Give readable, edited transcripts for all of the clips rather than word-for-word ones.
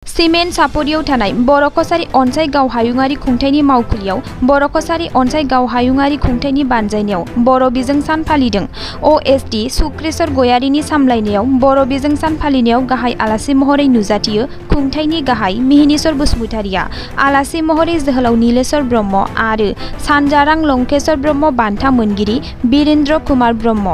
Cement सापरियाव थानाय बर' कछारी अनसाइ गाव हायुङारि खुंथायनि मावखुलियाव बर' कछारी अनसाइ गाव हायुङारि खुंथायनि बानजायनायाव बर' बिजों सान फालिदों। OSD सुक्रेस्वर गयारीनि सामलायनायाव बर' बिजों सान फालिनायाव गाहाय आलासि महरै नुजाथियो खुंथायनि गाहाय मिहिनीश्वर बसुमतारिया। आलासि महरै जोहोलाव नीलेश्वर ब्रह्म आरो सानजारां लंकेश्वर ब्रह्म बान्था मोनगिरि बिरेन्द्र कुमार ब्रह्म,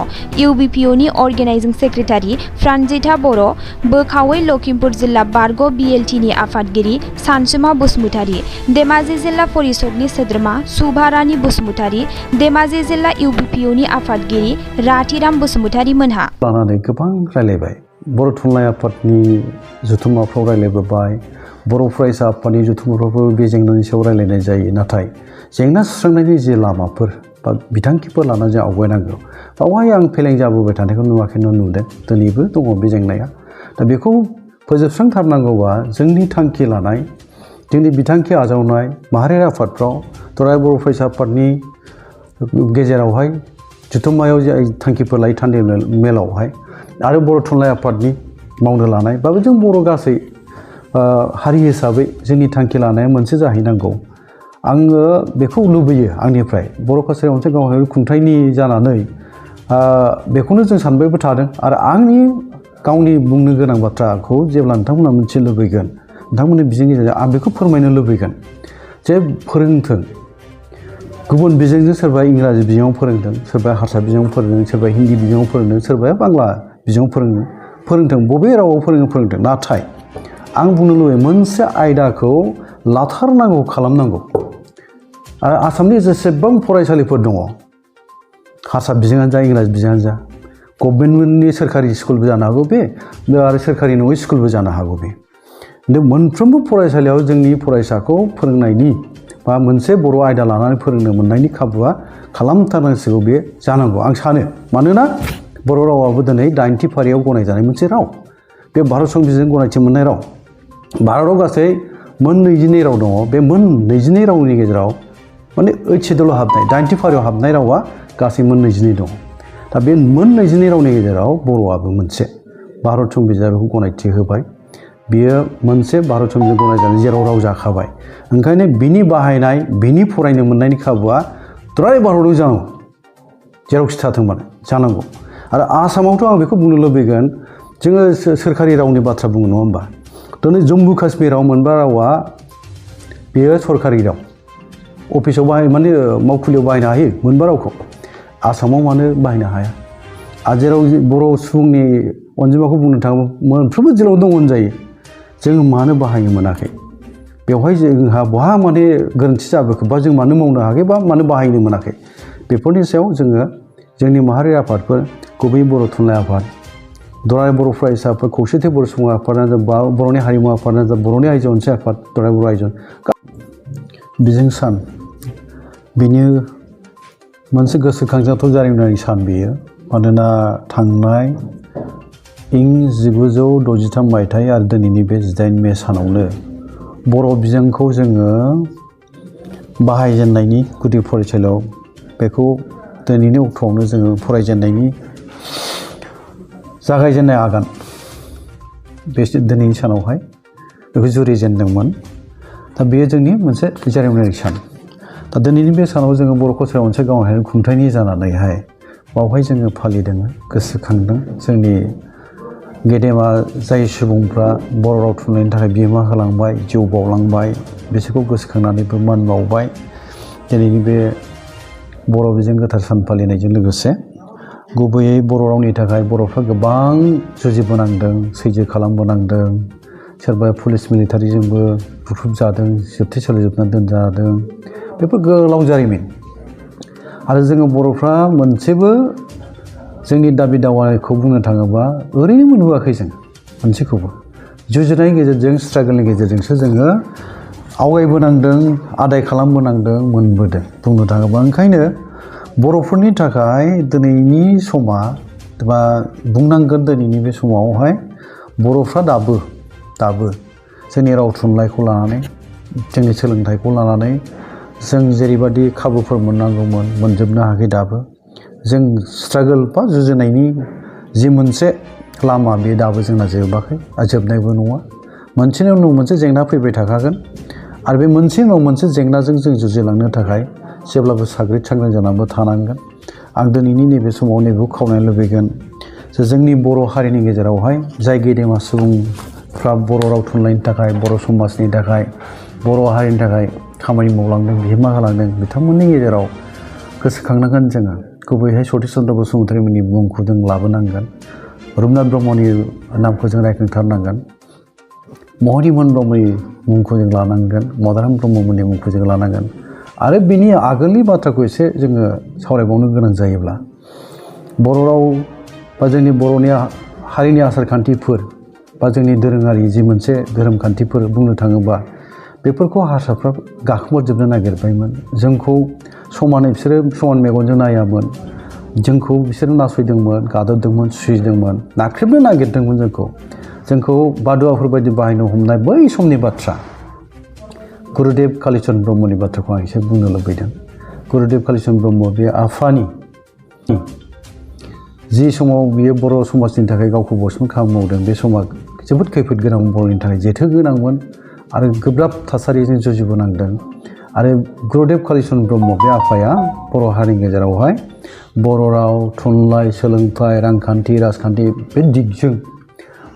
UBPOनि अर्गेनाइजिं सेक्रेटारि प्रानजिथा बर', बोखावै लखिमपुर जिल्ला बारग' BLTनि आफादगिरि सानसुमा बसुमतारी, धेमाजि जिल्ला परिषदनि सोद्रोमा सुभारानी बसुमतारी, धेमाजि जिल्ला UBPOनि आफादगिरि राथिराम बसुमतारी मोनहा लानानै गोबां रायलायबाय। बर' थुनलाइ आफादनि जथुम्माफ्राव रायलायबोबाय, बर' फरायसा आफादनि जथुम्माफ्रावबो बे जेंनानि सायाव रायलायनाय जायो। नाथाय जेंना सुस्रांनायनि जे लामाफोर बा बिथांखिफोर लानानै जों आवगायनांगौ, बावहाय आं फेलें जाबोबाय थानायखौ नुवाखैनो नुदों। दिनैबो दङ बे जेंनाया। दा बेखौ फोजोबस्रांथारनांगौबा जोंनि थांखि लानाय, जोंनि बिथांखि आजावनाय माहारियारि आफादफ्राव दुलाराय बर' फरायसा आफादनि गेजेरावहाय जथुम्मायाव जे थांखिफोर लायो थान्दै मेलावहाय आरो बर' थुनलाइ आफादनि मावनो लानाय बाबो जों बर' गासै हारि हिसाबै जोंनि थांखि लानाया मोनसे जाहैनांगौ। आङो बेखौ लुबैयो आंनिफ्राय बर' कछारी अनसाइ गाव हायुङारि खुंथायनि जानानै बेखौनो जों सानबायबो थादों आरो आंनि गावनि बुंनो गोनां बाथ्राखौ जेब्ला नोंथांमोना मोनसे लुबैगोन, नोंथांमोननि बिजोंनि गेजेरजों आं बेखौ फोरमायनो लुबैगोन जे फोरोंथों। गुबुन बिजोंजों सोरबा इंराजि बिजोङाव फोरोंदों, सोरबा हारसा बिजोङाव फोरोंदों, सोरबा हिन्दी बिजोङाव फोरोंदों, सोरबाया बांला बिजोङाव फोरोंथों, बबे रावाव फोरोंथों। नाथाय आं बुंनो लुबैयो मोनसे आयदाखौ लाथारनांगौ, खालामनांगौ। आरो आसामनि जेसेबां फरायसालिफोर दङ, हारसा बिजोङानो जा इंराजि बिजोङानो जा, गभर्नमेन्टनि सोरखारि स्कुलबो जानो हागौ बे आरो सोरखारि नङै स्कुलबो जानो हागौ बे। मोनफ्रोमबो फरायसालियाव जोंनि फरायसाखौ फोरोंनायनि बा मोनसे बर' आयदा लानानै फोरोंनो मोननायनि खाबुआ खालामथारनांसिगौ, बे जानांगौ आं सानो। मानोना बर' रावाबो दिनै 80 फारियाव गनायजानाय मोनसे राव। बे भारत संबिजिरजों गनायथि मोननाय राव। भारताव गासै मोन 22 राव दङ। बे मोन 22 रावनि गेजेराव माने 8 सिडुलाव हाबनाय, 80 फारियाव हाबनाय रावा गासै मोन 22 दङ। दा बे मोन 22 रावनि गेजेराव बर'आबो मोनसे। भारत संबिजिरा बेखौ गनायथि होबाय। बियो मोनसे भारत संबिजिरजों गनायजानाय जेराव राव जाखाबाय। ओंखायनो बिनि बाहायनाय, बिनि फरायनो मोननायनि खाबुआ दुलाराय भारताव जानांगौ, जेरावखि थाथों मानो जानांगौ। आरो आसामावथ' आं बेखौ बुंनो लुबैगोन, जोङो सोरखारि रावनि बाथ्रा बुङो नङा होमबा। दिनै जम्मु काश्मीराव मोनबा रावा बेयो सरकारि राव। अफिसाव माने मावखुलियाव बाहायनो हायो मोनबा रावखौ। आसामाव मानो बाहायनो हाया? आरो जेराव बर' सुबुंनि अनजिमाखौ बुंनो थाङोब्ला मोनफ्रोमबो जिल्लायाव दङ होनजायो। जों मानो बाहायनो मोनाखै? बेवहाय जोंहा बहा माने गोरोन्थि जाबोखो, बा जों मानो मावनो हायाखै, बा मानो बाहायनो मोनाखै? बेफोरनि सायाव जोङो जोंनि माहारियारि आफादफोर, गुबै बर' थुनलाइ आफाद, दुलाराय बर' फरायसाफोर, खौसेथि बर' सुबुं आफादानो जा, बर'नि हारिमु आफादानो जा, बर'नि आइजो अनसाइ आफाद, दुलाराय बर' आइजो बिजों सान, बेनि मोनसे गोसोखांजाथाव जारिमिनारि सान बेयो। मानोना थांनाय इं 1963 मायथाइ आरो दिनैनि बे 18 मे सानावनो बर' बिजोंखौ जोङो बाहायजेननायनि गुदि फरायसालियाव बेखौ दिनैनि अक्ट'आवनो जोङो फरायजेननायनि जागायजेननाय आगान, बे दिनैनि सानावहाय बेखौ जुरिजेनदोंमोन। दा बेयो जोंनि मोनसे जारिमिनारि सान। दा दिनैनि बे सानाव जोङो बर' कछारी अनसाइ गाव हायुङारि खुंथायनि जानानैहाय बावहाय जोङो फालिदों, गोसोखांदों जोंनि गेदेमा जाय सुबुंफ्रा बर' राव थुनलाइनि थाखाय बिहोमा होलांबाय, जिउ बावलांबाय, बिसोरखौ गोसोखांनानैबो मान बावबाय। दिनैनि बे बर' बिजों गोथार सान फालिनायजों लोगोसे गुबैयै बर' रावनि थाखाय बर'फ्रा गोबां जुजिबोनांदों, सैज्य खालामबोनांदों। सोरबा पुलिस मिलिटारिजोंबो बुख्रुबजादों, जोबथेसालियाव जोबनानै दोनजादों। बेफोर गोलाव जारिमिन। आरो जोङो बर'फ्रा मोनसेबो जोंनि दाबि दावाखौ बुंनो थाङोबा ओरैनो मोनबोआखै जों मोनसेखौबो। जुजिनायनि गेजेरजों, स्ट्रागोलनि गेजेरजोंसो जोङो आवगायबोनांदों, आदाय खालामबोनांदों, मोनबोदों बुंनो थाङोबा। ओंखायनो बर'फोरनि थाखाय दिनैनि समा, बा बुंनांगोन दिनैनि बे समावहाय बर'फ्रा दाबो जोंनि राव थुनलाइखौ लानानै, जोंनि सोलोंथाइखौ लानानै जों जेरैबायदि खाबुफोर मोननांगौमोन मोनजोबनो हायाखै दाबो। जों स्ट्रागोल बा जुजिनायनि जि मोनसे लामा, बे दाबो जोंना जोबाखै आरो जोबनायबो नङा। मोनसेनि उनाव मोनसे जेंना फैबाय थाखागोन आरो बे मोनसेनि उनाव मोनसे जेंनाजों जों जुजिलांनो थाखाय जेब्लाबो साग्रिद सांग्रां जानानैबो थानांगोन। आं दिनैनि नैबे समाव नैबेखौ खावलायनो लुबैगोन जे जोंनि बर' हारिनि गेजेरावहाय जाय गेदेमा सुबुंफ्रा बर' राव थुनलाइनि थाखाय, बर' समाजनि थाखाय, बर' हारिनि थाखाय खामानि मावलांदों, बिहोमा होलांदों, बिथांमोननि गेजेराव गोसोखांनांगोन जोङो। गुबैयै सतिश चन्द्र बसुमतारीमोननि मुंखौ जों लाबोनांगोन, रुपनाथ ब्रह्मनि नामखौ जों रायखांथारनांगोन, महनिमोहन ब्रह्मनि मुंखौ जों लानांगोन, मदाराम ब्रह्ममोननि मुंखौ जों लानांगोन। आरो बिनि आगोलनि बाथ्राखौ एसे जोङो सावरायबावनो गोनां जायोब्ला बर' राव बा जोंनि बर'नि हारिनि आसारखान्थिफोर बा जोंनि दोरोङारि जि मोनसे धोरोम खान्थिफोर बुंनो थाङोबा बेफोरखौ हारसाफ्रा गाखोमोरजोबनो नागिरबायमोन। जोंखौ समानै बिसोरो समान मेगनजों नायामोन। जोंखौ बिसोरो नासयदोंमोन, गादबदोंमोन, सुसिदोंमोन, नाख्रेबनो नागिरदोंमोन जोंखौ बादुवाफोर बायदि बाहायनो हमनाय बै समनि बाथ्रा। गुरुदेव कालिचरन ब्रह्मनि बाथ्राखौ आं एसे बुंनो लुबैदों। गुरुदेव कालिचरन ब्रह्म बे आफानि जि समाव बियो बर' समाजनि थाखाय गावखौ बस'नो खामानि मावदों, बे समा जोबोद खैफोद गोनां, बर'नि थाखाय जेथो गोनांमोन आरो गोब्राब थासारिजों जुजिबोनांदों। आरो गुरुदेव कालिचरन ब्रह्म बे आफाया बर' हारिनि गेजेरावहाय बर' राव, थुनलाइ, सोलोंथाइ, रांखान्थि, राजखान्थि बे दिगजों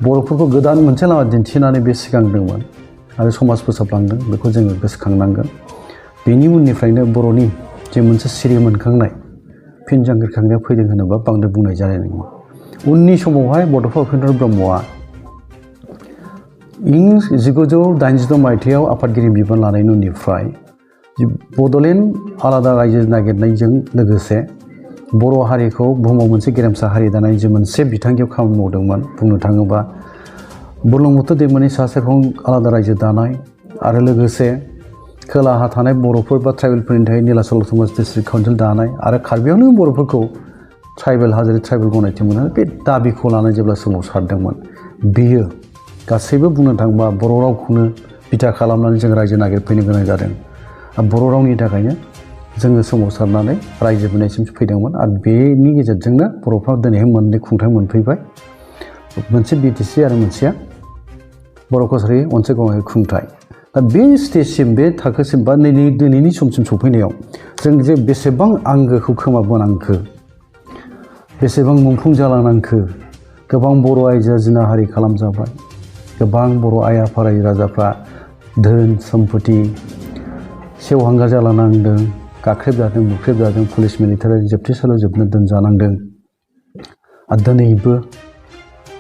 बर'फोरखौ गोदान मोनसे लामा दिन्थिनानै बे सिगांदोंमोन आरो समाज फोसाबलांदों। बेखौ जोङो गोसोखांनांगोन। बेनि उननिफ्रायनो बर'नि जे मोनसे सिरि मोनखांनाय, फिन जांख्रिखांनाया फैदों होनोबा बांद्राय बुंनाय जानाय नङा। उननि समावहाय बड'फा उपेन्द्र ब्रह्मआ इं 1986 मायथाइयाव आफादगिरि बिबान लानायनि उननिफ्राय बड'लेण्ड आलादा रायजो नागिरनायजों लोगोसे बर' हारिखौ बुहुमाव मोनसे गेरेमसा हारि दानाय जे मोनसे बिथांखियाव खामानि मावदोंमोन। बुंनो थाङोबा बुरलुंबुथुर दैमानि सा सेरफां आलादा रायजो दानाय आरो लोगोसे खोलाहा थानाय बर'फोर बा ट्राइबेलफोरनि थाखाय नीलाचल समाज डिस्ट्रिक्ट काउन्सिल दानाय आरो कार्बि आंलं बर'फोरखौ ट्राइबेल हाजोनि ट्राइबेल गनायथि मोनो, बे दाबिखौ लानानै जेब्ला सोमावसारदोंमोन, बियो गासैबो बुंनो थाङोबा बर' रावखौनो बिथा खालामनानै जों रायजो नागिरफैनो गोनां जादों। बर' रावनि थाखायनो जोङो सोमावसारनानै रायजो बोनायसिम फैदोंमोन आरो बेनि गेजेरजोंनो बर'फ्रा दिनैहाय मोननै खुंथाइ मोनफैबाय। मोनसे बिटिसि आरो मोनसेया बर' कसारि अनसाय गावारि खुंथाइ। दा बे स्टेजसिम, बे थाखोसिम बा दिनैनि समसिम सफैनायाव जों जे बेसेबां आंगोखौ खोमाबोनांखो, बेसेबां मुंख्लं जालांनांखो, गोबां बर' आइजोआ जिनाहारि खालामजाबाय, गोबां बर' आइ आफा रायजो राजाफ्रा धोन सम्पति सेवहांगार जालांनांदों, गाख्रेबजादों, बुख्रेबजादों, पुलिस मिलिटारि जोबथेसालियाव जोबनो दोनजानांदों। आरो दिनैबो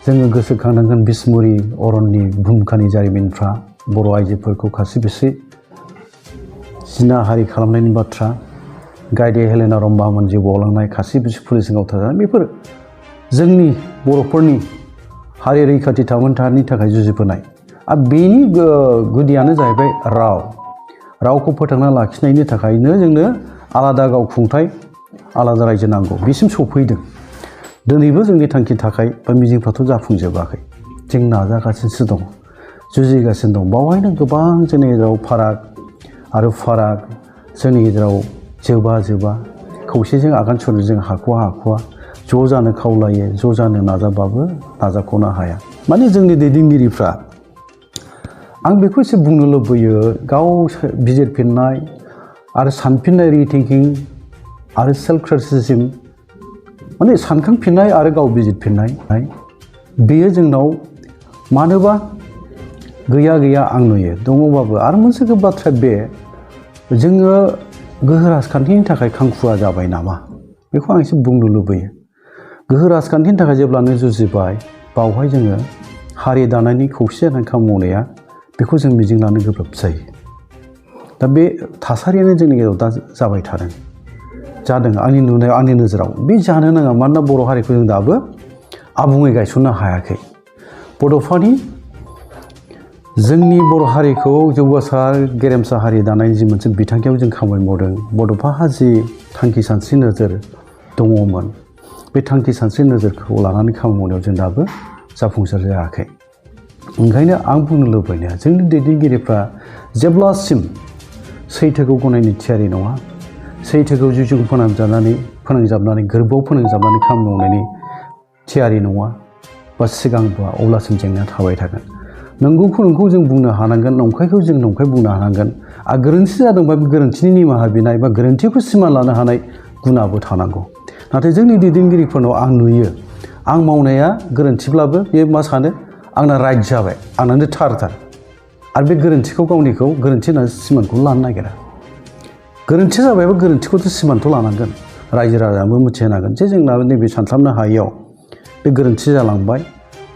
जोङो गोसोखांनांगोन बिसमुरि अरननि भुमखानि जारिमिनफ्रा बर' आइजोफोरखौ खास्रि बिस्रि जिनाहारि खालामनायनि बाथ्रा, गायदे हेलेना रम्बामोन जिउ बावलांनाय, खास्रि बिस्रि पुलिसजों गावथारजानाय, बेफोर जोंनि बर'फोरनि हारि रैखाथि थामोनथानि थाखाय जुजिबोनाय। आरो बेनि गुदियानो जाहैबाय रावखौ फोथांना लाखिनायनि थाखायनो जोंनो आलादा गाव खुंथाइ, आलादा रायजो नांगौ। बिसिम सफैदों। दिनैबो जोंनि थांखि थाखाय बा मिजिंफ्राथ' जाफुंजोबाखै। जों नाजागासिनोसो दं, जुजिगासिनो दं। बावहायनो गोबां जोंनि गेजेराव फाराग जोंनि गेजेराव जोबा खौसेजों आगान सुरनो जों हाख'वा ज' जानो खावलायो, ज' जानो नाजाबाबो नाजाख'नो हाया। माने जोंनि दैदेनगिरिफ्रा, आं बेखौ एसे बुंनो लुबैयो, गाव बिजिरफिननाय आरो सानफिननाय, रिथिंकिं आरो सेल्फ क्रिटिसिज्म, माने सानखांफिननाय आरो गाव बिजिरफिननाय, बेयो जोंनाव मानोबा गैया आं नुयो, दङबाबो। आरो मोनसे बाथ्रा, बे जोङो गोहो राजखान्थिनि थाखाय खांखुवा जाबाय नामा, बेखौ आं एसे बुंनो लुबैयो। गोहो राजखान्थिनि थाखाय जेब्लानो जुजिबाय, बावहाय जोङो हारि दानायनि खौसे जानानै खामानि मावनाया, बेखौ जों मिजिं लानो गोब्राब जायो। दा बे थासारियानो जोंनि गेजेराव दा जाबाय जादों आंनि नुनायाव, आंनि नोजोराव। बे जानो नाङा। मानोना बर' हारिखौ जों दाबो आबुङै गायसननो हायाखै। बड'फानि जोंनि बर' हारिखौ जौगासार गेरेमसा हारि दानायनि जि मोनसे बिथांखियाव जों खामानि मावदों, बड'फाहा जि थांखि सानस्रि नोजोर दङमोन, बे थांखि सानस्रि नोजोरखौ लानानै खामानि मावनायाव जों दाबो जाफुंसार जायाखै। ओंखायनो आं बुंनो लुबैनाया, जोंनि दैदेनगिरिफ्रा जेब्लासिम सैथोखौ गनायनो थियारि नङा, सैथोखौ जिउजों फोनांजाबनानै गोरबोआव फोनांजाबनानै खामानि मावनायनि थियारि नङा बा सिगांबोआ, अब्लासिम जेंनाया थाबाय थागोन। नंगौखौ नंगौ जों बुंनो हानांगोन, नंखायखौ जों नंखाय बुंनो हानांगोन। आरो गोरोन्थि जादोंबा बे गोरोन्थिनि निमाहा बिनाय बा गोरोन्थिखौ सिमा लानो हानाय गुनाबो थानांगौ। नाथाय जोंनि दैदेनगिरिफोरनाव आं नुयो, आं मावनाया गोरोन्थिब्लाबो बे मा सानो आंना राइट जाबाय, आंनानो थार। आरो बे गोरोन्थिखौ गावनिखौ गोरोन्थि होननानै सिमानखौ लानो नागिरा। गोरोन्थि जाबायबा गोरोन्थिखौथ' सिमानथ' लानांगोन। रायजो राजायाबो मिथिहोनांगोन जे जोंना नैबे सानस्लाबनो हायैयाव बे गोरोन्थि जालांबाय,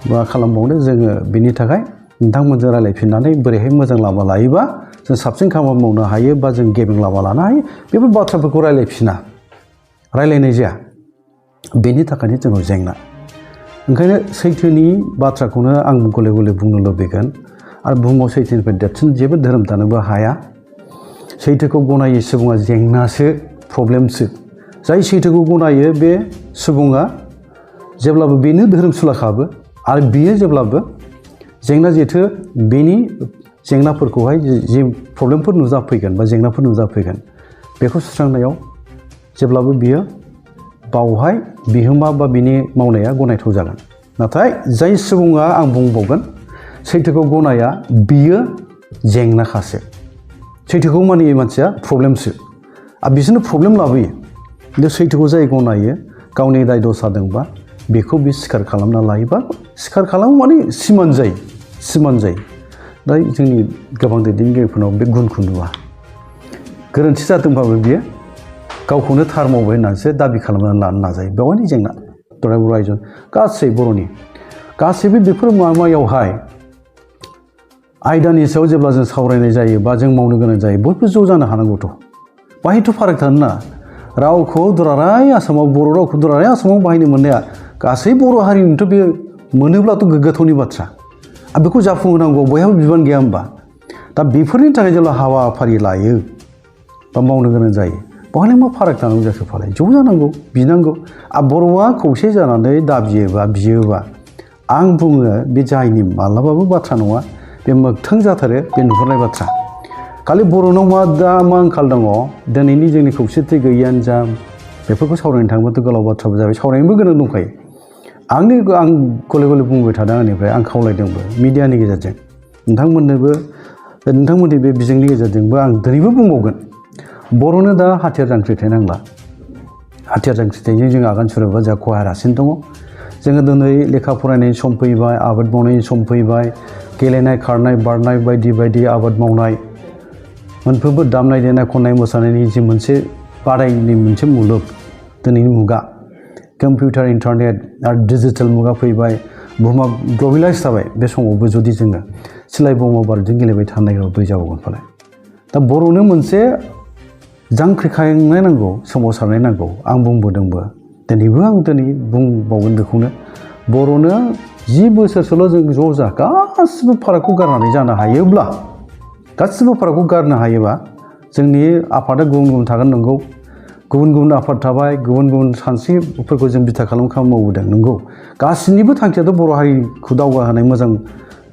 मा खालामबावनो जोङो बिनि थाखाय नोंथांमोनजों रायज्लायफिननानै बोरैहाय मोजां लामा लायोबा जों साबसिन खामानि मावनो हायो बा जों गेबें लामा लानो हायो, बेफोर बाथ्राफोरखौ रायज्लायनाय जाया। बेनि थाखायनो जोंनाव जेंना। ओंखायनो सैथोनि बाथ्राखौनो आं गले गले बुंनो लुबैगोन। आरो बुहुमाव सैथोनिफ्राय देरसिन जेबो धोरोम थानोबो हाया। सैथोखौ गनायै सुबुङा जेंनासो, प्रब्लेमसो। जाय सैथोखौ गनायो बे सुबुङा जेब्लाबो बेनो धोरोमसुलाखाबो। आरो बियो जेब्लाबो जेंना जेथो बेनि जेंनाफोरखौहाय जि प्रब्लेमफोर नुजाफैगोन बा जेंनाफोर नुजाफैगोन बेखौ सुस्रांनायाव जेब्लाबो बियो बावहाय बिहोमा बा बिनि मावनाया गनायथाव जागोन। नाथाय जाय सुबुङा आं बुंबावगोन सैथोखौ गनाया बियो जेंनाखासो। सैथोखौ मानियै मानसिया प्रब्लेमसो। आरो बिसोरनो प्रब्लेम लाबोयो। खिन्थु सैथोखौ जाय गनायो गावनि दाय दसा दंबा बेखौ बे सिखार खालामना लायोबा, सिखार खालामो माने सिमान जायो। दा जोंनि गोबां दैदेनगिरिफोरनाव बे गुनखौ नुवा। गोरोन्थि जादोंबाबो बियो गावखौनो थार मावबाय होननानैसो दाबि खालामनानै लानो नाजायो। बेवहायनो जेंना। बर' रायजो गासै बर'नि गासैबो बेफोर माबायावहाय आयदानि सायाव जेब्ला जों सावरायनाय जायो बा जों मावनो गोनां जायो, बयबो ज' जानो हानांगौथ'। बाहायथ' फाराग थानो नाङा। रावखौ दुलाराय आसामाव, बर' रावखौ दुलाराय आसामाव बाहायनो मोननाया गासै बर' हारिनिथ' बे मोनोब्लाथ' गोग्गाथावनि बाथ्रा। आरो बेखौ जाफुंहोनांगौ बयहाबो बिबान गैया होमबा? दा बेफोरनि थाखाय जेब्ला हाबाफारि लायो बा मावनो गोनां जायो, बेवहायलाय मा फाराग थानांगौ जाखो फालाय? ज' जानांगौ, बिनांगौ। आरो बर'आ खौसे जानानै बियोबा आं बुङो बे जायनि माब्लाबाबो बाथ्रा नङा, बे मोगथां जाथारो, बे नुहुरनाय बाथ्रा। खालि बर'नाव मा आंखाल दङ, दिनैनि जोंनि खौसेथि गैयियानो जा, बेफोरखौ सावरायनो थाङोबाथ' गोलाव बाथ्राबो जाबाय, सावरायनोबो गोनां दंखायो। आं गले गले बुंबाय थादों, आंनिफ्राय आं खावलायदोंबो मिडियानि गेजेरजों नोंथांमोननि बे बिजोंनि गेजेरजोंबो आं दिनैबो बुंबावगोन, बर'नो दा हाथियार जांख्रिथाय नांला। हाथियार जांख्रिथायजों जों आगान सुरोबा जोंहा खहा रासिन दङ। जोङो दिनै लेखा फरायनायनि सम फैबाय, आबाद मावनायनि सम फैबाय, गेलेनाय खारनाय बारनाय बायदि बायदि आबाद मावनाय, मोनफ्रोमबो दामनाय देनाय खन्नाय मोसानायनि जि मोनसे बादायनायनि मोनसे मुलुग दिनैनि मुगा, कम्पिउटार इन्टारनेट आरो डिजिटेल मुगा फैबाय, बुहुमा ग्लबेलाइज जाबाय। बे समावबो जुदि जोङो सिलाय बमा बारुदजों गेलेबाय थानो नागिरबा बोरै जाबावगोन फालाय? दा बर'नो मोनसे जांख्रिखांनाय नांगौ, सोमावसारनाय नांगौ। आं बुंबोदोंबो, दिनैबो आं बुंबावगोन बेखौनो, बर'नो 10 बोसोरसोल' जों ज' जा गासिबो फारागखौ गारनानै जानो हायोब्ला, जोंनि आफादा गुबुन गुबुन थागोन नंगौ, गुबुन गुबुन आफाद थाबाय, गुबुन गुबुन सानस्रिफोरखौ जों बिथा खालाम मावबोदों नंगौ। गासिनिबो थांखियाथ' बर' हारिखौ दावगाहोनाय, मोजां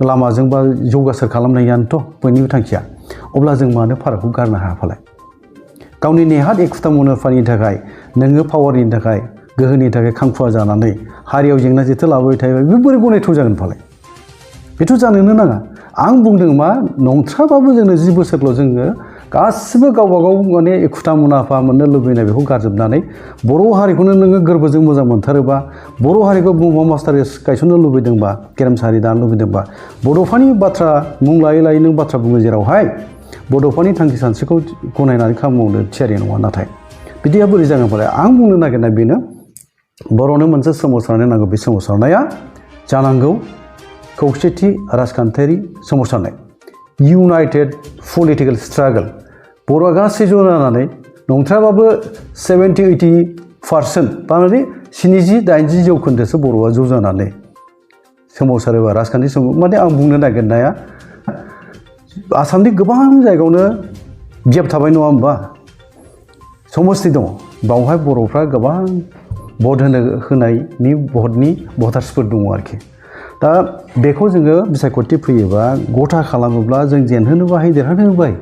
लामाजों बा जौगासार खालामनायानोथ' बयनिबो थांखिया। अब्ला जों मानो फारागखौ गारनो हाया फालाय? गावनि नेहाद एखुथा मुलाम्फानि थाखाय, नोङो पावारनि थाखाय, गोहोनि थाखाय खांखुवा जानानै हारियाव जेंना जेथो लाबोबाय थायोबा बे बोरै गनायथाव जागोन फालाय? बेथ' जानोनो नाङा। आं बुंदों मा, नंथ्राबाबो जोंनो 10 बोसोरल' जोङो गासिबो गावबा गाव माने एखुथा मुलाम्फा मोननो लुबैनाय बेखौ गारजोबनानै बर' हारिखौनो नोङो गोरबोजों मोजां मोनथारोबा, बर' हारिखौ बुहुमाव मास्टार गायसननो लुबैदोंबा, गेरेमसा हारि दानो लुबैदोंबा, बड'फानि बाथ्रा मुं लायै लायै नों बाथ्रा बुङो जेरावहाय बड'फानि थांखि सानस्रिखौ गनायनानै खामानि मावनो थियारि नङा। नाथाय बिदिया बोरै जागोन फालाय? आं बुंनो नागिरनाय बेनो, बर'नो मोनसे सोमावसारनाय नांगौ। बे सोमावसारनाया जानांगौ खौसेथि राजखान्थियारि सोमावसारनाय, इउनाइटेड पलिटिकेल स्ट्रागल। बर'आ गासै ज' जानानै नंथ्राबाबो 70-80% माने 70-80% बर'आ ज' जानानै सोमावसारोबा राजखान्थि माने आं बुंनो नागिरनाया आसामनि गोबां जायगायावनो गेप थाबाय नङा होमबा? समस्ति दङ, बावहाय बर'फ्रा गोबां भट होनायनि भटार्सफोर दङ आरोखि। दा बेखौ जोङो बिसायख'थि फैयोबा, गथा खालामोब्ला जों जेनहोनोबो हायो, देरहानोबो हायो।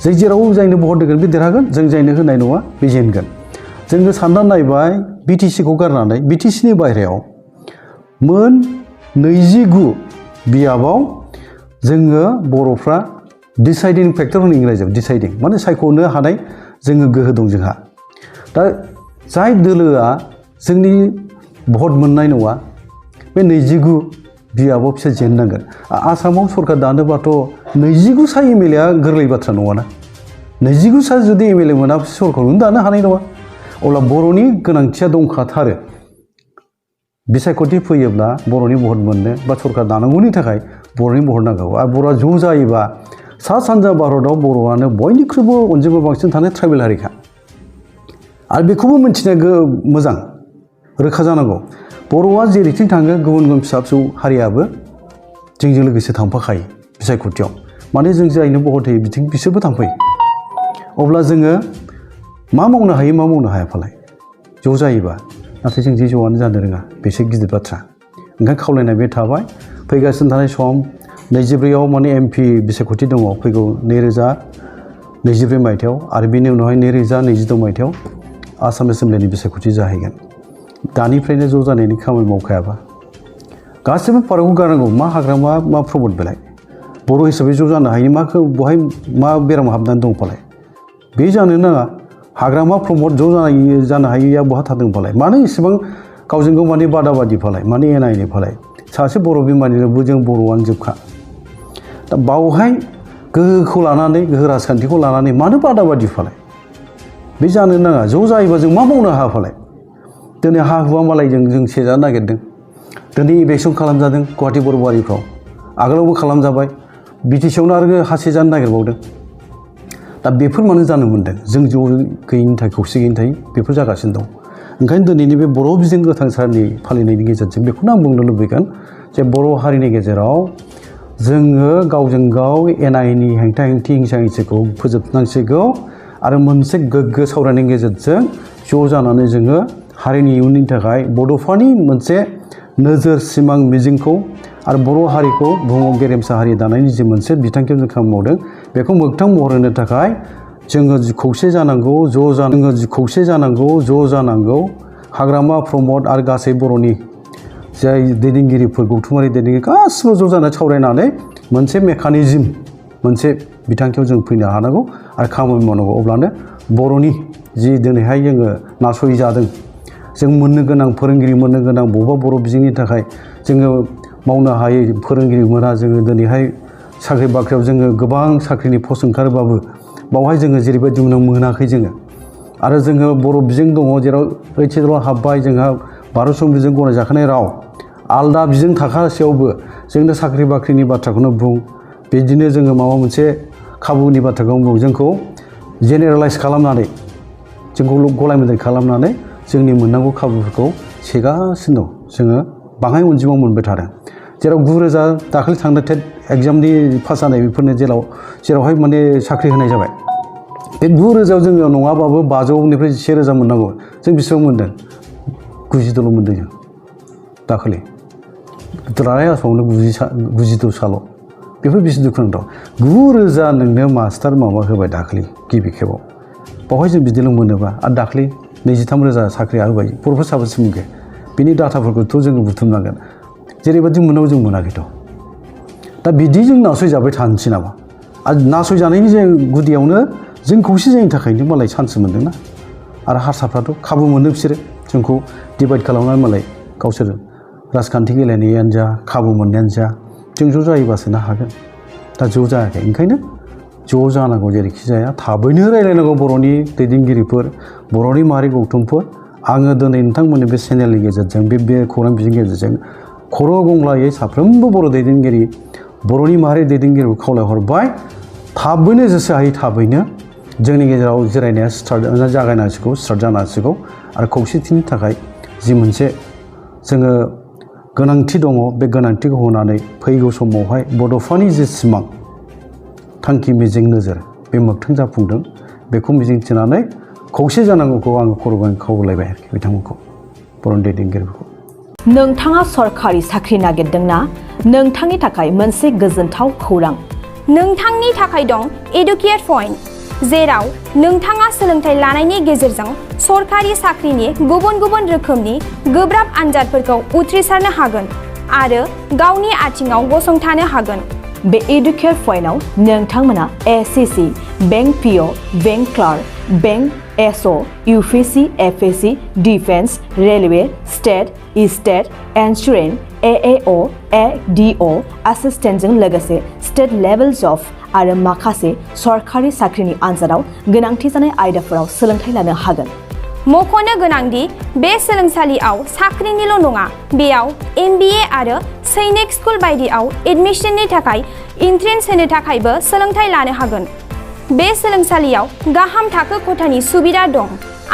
जों जेराव जायनो भट होगोन बे देरहागोन, जों जायनो होनाय नङा बे जेनगोन। जोङो सानना नायबाय, BTCखौ गारनानै BTCनि बाहेरायाव मोन 29 बियाबाव जोङो बर'फ्रा डिसाइडिं फेक्टर होनो इंराजियाव डिसाइडिं माने सायख'नो हानाय जोङो गोहो दं जोंहा दा जाय दोलोआ जोंनि भट मोननाय नङा बे 29 बियाबाव बिसोर जेननांगोन आसामाव सरकार दानोबाथ' 29 सा एमएलए आ गोरलै बाथ्रा नङाना 29 सा जुदि एमएलए मोनाबा सरकारखौनो दानो हानाय नङा अब्ला बर'नि गोनांथिया दंखाथारो बिसायख'थि फैयोब्ला बर'नि भट मोननो बा सरकार दानांगौनि थाखाय बर'नि भट नांगौ आरो बर'आ ज' जायोबा सा सानजा भारतआव बर'आनो बयनिख्रुइबो अनजिमा बांसिन थानाय ट्राइबेल हारिखा आरो बेखौबो मिन्थिनो मोजां रोखा जानांगौ बर'आ जेरैथिं थाङो गुबुन गुबुन फिसा फिसौ हारियाबो जोंजों लोगोसे थांफाखायो बिसायख'थियाव माने जों जायनो भट होयो बिथिं बिसोरबो थांफायो अब्ला जोङो मा मावनो हायो मा मावनो हाया फालाय ज' जायोबा नाथाय जों जे ज'आनो जानो रोङा बेसो गिदिर बाथ्रा ओंखायनो खावलायनाय बे थाबाय फैगासिनो थानाय सम 24आव माने एमपि बिसायख'थि दङ फैगौ 2024 मायथाइयाव आरो बेनि उनावहाय 2026 मायथाइयाव आसाम एसेम्ब्लिनि बिसायख'थि जाहैगोन दानिफ्रायनो ज' जानायनि खामानि मावखायाबा गासैबो फारागखौ गारनांगौ मा हाग्रामा मा प्रमद बेलाय बर' हिसाबै ज' जानो हायो माखौ बहाय मा बेराम हाबनानै दं फालाय बे जानो नाङा हाग्रामा प्रमद ज' जानो हायैया बहा थादों फालाय मानो इसेबां गावजों गाव माने बादाबादि फालाय माने एना एनि फालाय सासे बर' बिमानिनोबो जों बर'आनो जोबखा दा बावहाय गोहोखौ लानानै गोहो राजखान्थिखौ लानानै मानो बादाबादि फालाय बे जानो नाङा ज' जायोबा जों मा मावनो हाया फालाय दिनै हा हुआ मालायजों जों सेजानो नागिरदों दिनै इलेक्सन खालामजादों गुवाहाटि बरबारिफ्राव आगोलावबो खालामजाबाय बिटिसियावनो आरो हा सेजानो नागिरबावदों दा बेफोर मानो जानो मोन्दों जों ज' गैयिनि थाखाय खौसे गैयिनि थाखाय बेफोर जागासिनो दं ओंखायनो दिनैनि बे बर' बिजों गोथां साननि फालिनायनि गेजेरजों बेखौनो आं बुंनो लुबैगोन जे बर' हारिनि गेजेराव जोङो गावजों गाव एना एनि हेंथा हेंथि हिंसा हिंसिखौ फोजोबनांसिगौ आरो मोनसे गोग्गो सावरायनायनि गेजेरजों ज' जानानै जोङो हारिनि इयुननि थाखाय बड'फानि मोनसे नोजोर सिमां मिजिंखौ आरो बर' हारिखौ बुहुमाव गेरेमसा हारि दानायनि जि मोनसे बिथांखियाव जों खामानि मावदों बेखौ मोगथां महर होनो थाखाय जोङो खौसे जानांगौ खौसे जानांगौ ज' जानांगौ हाग्रामा प्रमद आरो गासै बर'नि जाय दैदेनगिरिफोर गौथुमारि दैदेनगिरि गासिबो ज' जानानै सावरायनानै मोनसे मेकानिजम मोनसे बिथांखियाव जों फैनो हानांगौ आरो खामानि मावनांगौ अब्लानो बर'नि जि दिनैहाय जोङो नासयजादों जों मोननो गोनां फोरोंगिरि मोननो गोनां बबेबा बर' बिजोंनि थाखाय जोङो मावनो हायै फोरोंगिरि मोना जोङो दिनैहाय साख्रि बाख्रियाव जोङो गोबां साख्रिनि पस्ट ओंखारोबाबो बावहाय जोङो जेरैबायदि मोनाखै जोङो आरो जोङो बर' बिजों दङ जेराव ओइचएसआव हाबबाय जोंहा भारत संबिजिरजों गनायजाखानाय राव आलदा बिजों थाखासेयावबो जोंनो साख्रि बाख्रिनि बाथ्राखौनो बुं बिदिनो जोङो माबा मोनसे खाबुनि बाथ्राखौनो बुं जोंखौ जेनेरेलाइज खालामनानै जोंखौ गलाय मोनदेर खालामनानै जोंनि मोननांगौ खाबुफोरखौ सेगासिनो दं जोङो बाङाय अनजिमा मोनबाय थादों जेराव 9,000 दाखालि थांनाय टेट एग्जामनि पास जानाय बेफोरनो जेरावहाय माने साख्रि होनाय जाबाय बे 9,000 जोङो नङाबाबो 500निफ्राय 1,000 मोननांगौ जों बेसेबां मोनदों 90 मोनदों जों दाखालि दुलाराय आसामावनो 92 साल' बेफोर बेसे दुखुनांथाव 9,000 नोंनो मास्टार माबा होबाय दाखालि गिबि खेबाव बावहाय जों बिदिल' मोनोबा आरो दाखालि 23,000 साख्रिया होबाय बर'फोर साबेसे मोनखो बिनि डाटाफोरखौथ' जोङो बुथुमनांगोन जेरैबायदि मोनाव जों मोनाखैथ' दा बिदि जों नासयजाबाय थानोसै नामा आरो नासयजानायनि जे गुदियावनो जों खौसे जायैनि थाखायनो मालाय चान्स मोनदोंना आरो हारसाफ्राथ' खाबु मोनदों बिसोरो जोंखौ डिभाइड खालामनानै मालाय गावसोर राजखान्थि गेलेनायानो जा खाबु मोननायानो जा जों ज' जायोबासो हागोन दा ज' जायाखै ओंखायनो ज' जानांगौ जेरैखि जाया थाबैनो रायलायनांगौ बर'नि दैदेनगिरिफोर बर'नि माहारि गौथुमफोर आङो दिनै नोंथांमोननि बे चेनेलनि गेजेरजों बे खौरां बिजोंनि गेजेरजों खर' गंग्लायै साफ्रोमबो बर' दैदेनगिरि बर'नि माहारि दैदेनगिरिखौ खावलायहरबाय थाबैनो जेसे हायो थाबैनो जोंनि गेजेराव जिरायनाया जागायनांसिगौ स्टार्ट जानांसिगौ आरो खौसेथिनि थाखाय जि मोनसे जोङो गोनांथि दङ बे गोनांथिखौ होनानै फैगौ समावहाय बड'फानि जि सिमां थांखि मिजिं नोजोर बे मोगथां जाफुंदों बेखौ मिजिंथिनानै खौसे जानांगौखौ आङो खर'गोनां खावलायबाय आरोखि बिथांमोनखौ बर'नि दैदेनगिरिफोरखौ नोंथाङा सरखारि साख्रि नागिरदोंना नोंथांनि थाखाय मोनसे गोजोनथाव खौरां नोंथांनि थाखाय दं एडुकेट पइन्ट जेराव नोंथाङा सोलोंथाइ लानायनि गेजेरजों सरखारि साख्रिनि गुबुन गुबुन रोखोमनि गोब्राब आनजादफोरखौ उथ्रिसारनो हागोन आरो गावनि आथिङाव गसंथानो हागोन बे एडुकेयर पइन्टआव नोंथांमोना SSC, bank PO, bank clerk, bank SO, UPSC, FSC, defence, railway, state, insurance, AAO, ADO, एसिस्टेन्टजों लोगोसे स्टेट लेभेल जब आरो माखासे सरकारि साख्रिनि आनजादाव गोनांथि जानाय आयदाफोराव सोलोंथाइ लानो हागोन। मख'नो गोनांदि बे सोलोंसालियाव साख्रिनिल' नङा, बेयाव MBA आरो सैनिक स्कुल बायदियाव एडमिशननि थाखाय एन्ट्रेन्स होनो थाखायबो सोलोंथाइ लानो हागोन। बे सोलोंसालियाव गाहाम थाखो खथानि सुबिदा दं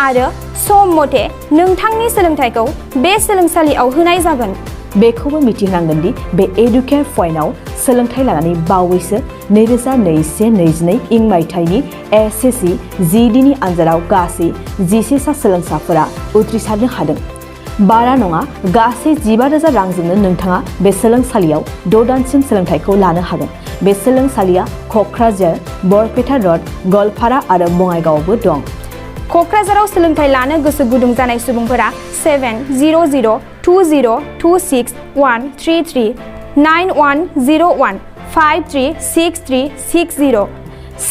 आरो सम मथे नोंथांनि सोलोंथाइखौ बे सोलोंसालियाव होनाय जागोन। बेखौबो मिथिनांगोन दि बे एडुकेयर पइन्टआव सोलोंथाइ लानानै बावैसो 2021-22 इं मायथाइनि एसएससि GDनि आनजादाव गासै 11 सा सोलोंसाफोरा उथ्रिसारनो हादों। बारा नङा, गासै 15,000 रांजोंनो नोंथाङा बे सोलोंसालियाव 6 दानसिम सोलोंथाइखौ लानो हागोन। बे सोलोंसालिया क'क्राझार, बरपेटा रड, गवालपारा आरो बङाइगावआवबो दं। क'क्राझाराव सोलोंथाइ लानो गोसो गुदुं जानाय सुबुंफोरा 70020261133 9101 536360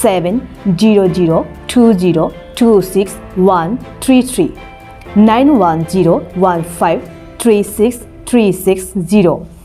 70020261133 9101536360